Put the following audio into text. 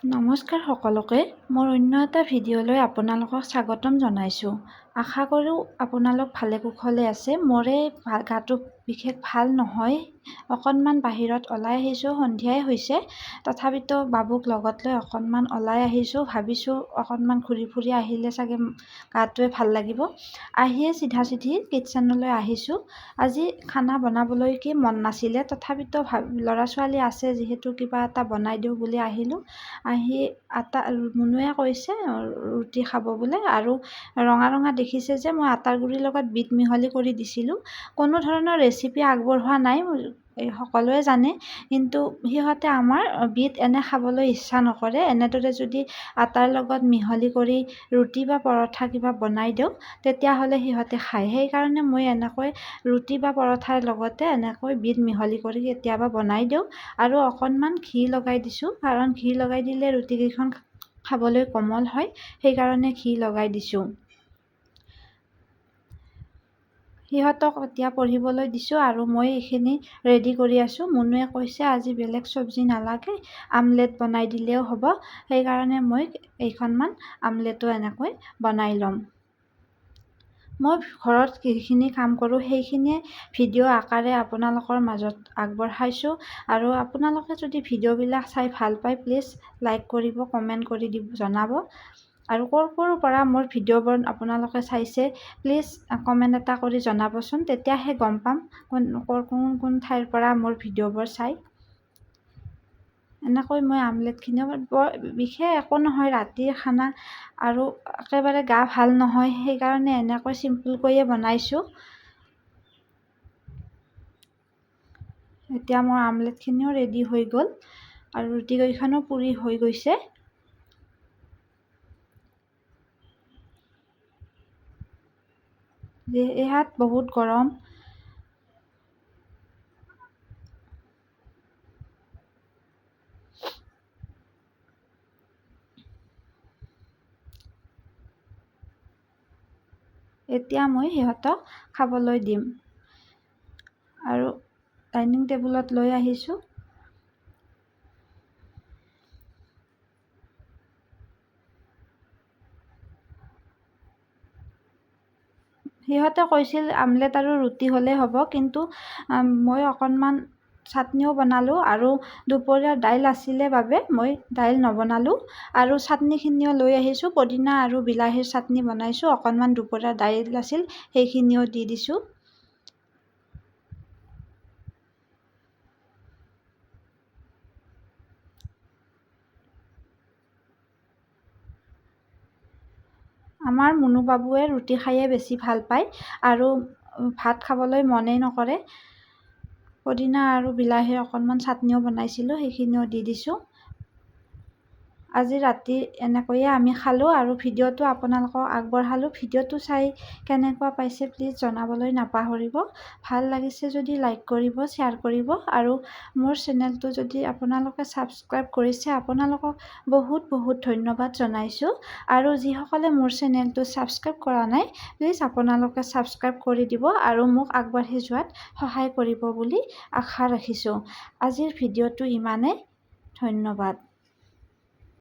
নমস্কাৰ সকলোকে, মোৰ অন্য এটা ভিডিঅ'লৈ আপোনালোকক স্বাগতম জনাইছোঁ। আশা কৰোঁ আপোনালোক ভালে কুশলে আছে। মোৰে গাটো বিশেষ ভাল নহয়, অকণমান বাহিৰত ওলাই আহিছোঁ, সন্ধিয়াই হৈছে, তথাপিতো বাবুক লগত লৈ অকণমান ওলাই আহিছোঁ। ভাবিছোঁ অকণমান ঘূৰি ফুৰি আহিলে চাগে গাটোৱে ভাল লাগিব। আহিয়ে চিধা চিধি কিটচেনলৈ আহিছোঁ। আজি খানা বনাবলৈ কি মন নাছিলে, তথাপিতো ল'ৰা ছোৱালী আছে যিহেতু কিবা এটা বনাই দিওঁ বুলি আহিলোঁ। আহি আটা মুনুৱে কৈছে ৰুটি খাব বোলে, আৰু ৰঙা ৰঙা দেখিছে যে মই আটাৰ গুড়িৰ লগত বিট মিহলি কৰি দিছিলোঁ। কোনো ধৰণৰ ৰেচিপি আগবঢ়োৱা নাই, এই সকলোৱে জানে, কিন্তু সিহঁতে আমাৰ বিট এনে খাবলৈ ইচ্ছা নকৰে। এনেদৰে যদি আটাৰ লগত মিহলি কৰি ৰুটি বা পৰঠা কিবা বনাই দিওঁ তেতিয়াহ'লে সিহঁতে খায়। সেইকাৰণে মই এনেকৈ ৰুটি বা পৰঠাৰ লগতে এনেকৈ বিট মিহলি কৰি কেতিয়াবা বনাই দিওঁ। আৰু অকণমান ঘি লগাই দিছোঁ, কাৰণ ঘি লগাই দিলে ৰুটিকেইখন খাবলৈ কোমল হয়, সেইকাৰণে ঘি লগাই দিছোঁ। সিহঁতক এতিয়া পঢ়িবলৈ দিছোঁ আৰু মই এইখিনি ৰেডি কৰি আছোঁ। মুনুৱে কৈছে আজি বেলেগ চব্জি নালাগে, আমলেট বনাই দিলেও হ'ব, সেইকাৰণে মই কেইখনমান আমলেটো এনেকৈ বনাই ল'ম। মই ঘৰত যিখিনি কাম কৰোঁ সেইখিনিয়ে ভিডিঅ' আকাৰে আপোনালোকৰ মাজত আগবঢ়াইছোঁ। আৰু আপোনালোকে যদি ভিডিঅ'বিলাক চাই ভাল পায় প্লিজ লাইক কৰিব, কমেণ্ট কৰি দিব জনাব। আৰু ক'ৰ ক'ৰ পৰা মোৰ ভিডিঅ'বোৰ আপোনালোকে চাইছে প্লিজ কমেণ্ট এটা কৰি জনাবচোন, তেতিয়াহে গম পাম কোন কোন কোন ঠাইৰ পৰা মোৰ ভিডিঅ'বোৰ চাই। এনেকৈ মই আমলেটখিনিও বৰ বিশেষ একো নহয়, ৰাতিৰ খানা আৰু একেবাৰে গা ভাল নহয়, সেইকাৰণে এনেকৈ চিম্পুলকৈয়ে বনাইছোঁ। এতিয়া মোৰ আমলেটখিনিও ৰেডি হৈ গ'ল আৰু ৰুটিকেইখনো পুৰি হৈ গৈছে। ইয়াত বহুত গৰম। এতিয়া মই সিহঁতক খাবলৈ দিম আৰু ডাইনিং টেবুলত লৈ আহিছোঁ। সিহঁতে কৈছিল আমলেট আৰু ৰুটি হ'লেই হ'ব, কিন্তু মই অকণমান চাটনিও বনালোঁ আৰু দুপৰীয়া দাইল আছিলে বাবে মই দাইল নবনালোঁ। আৰু চাটনিখিনিও লৈ আহিছোঁ, পদিনা আৰু বিলাহীৰ চাটনি বনাইছোঁ, অকণমান দুপৰীয়া দাইল আছিল সেইখিনিও দি দিছোঁ। আমাৰ মুনু বাবুৱে ৰুটি খায়ে বেছি ভাল পায় আৰু ভাত খাবলৈ মনেই নকৰে। পদিনা আৰু বিলাহীৰ অকণমান চাটনিও বনাইছিলোঁ, সেইখিনিও দি দিছোঁ। আজি ৰাতি এনেকৈয়ে আমি খালোঁ আৰু ভিডিঅ'টো আপোনালোকক আগবঢ়ালোঁ। ভিডিঅ'টো চাই কেনেকুৱা পাইছে প্লিজ জনাবলৈ নাপাহৰিব। ভাল লাগিছে যদি লাইক কৰিব, শ্বেয়াৰ কৰিব আৰু মোৰ চেনেলটো যদি আপোনালোকে ছাবস্ক্ৰাইব কৰিছে আপোনালোকক বহুত বহুত ধন্যবাদ জনাইছোঁ। আৰু যিসকলে মোৰ চেনেলটো ছাবস্ক্ৰাইব কৰা নাই প্লিজ আপোনালোকে ছাবস্ক্ৰাইব কৰি দিব আৰু মোক আগবাঢ়ি যোৱাত সহায় কৰিব বুলি আশা ৰাখিছোঁ। আজিৰ ভিডিঅ'টো ইমানেই, ধন্যবাদ।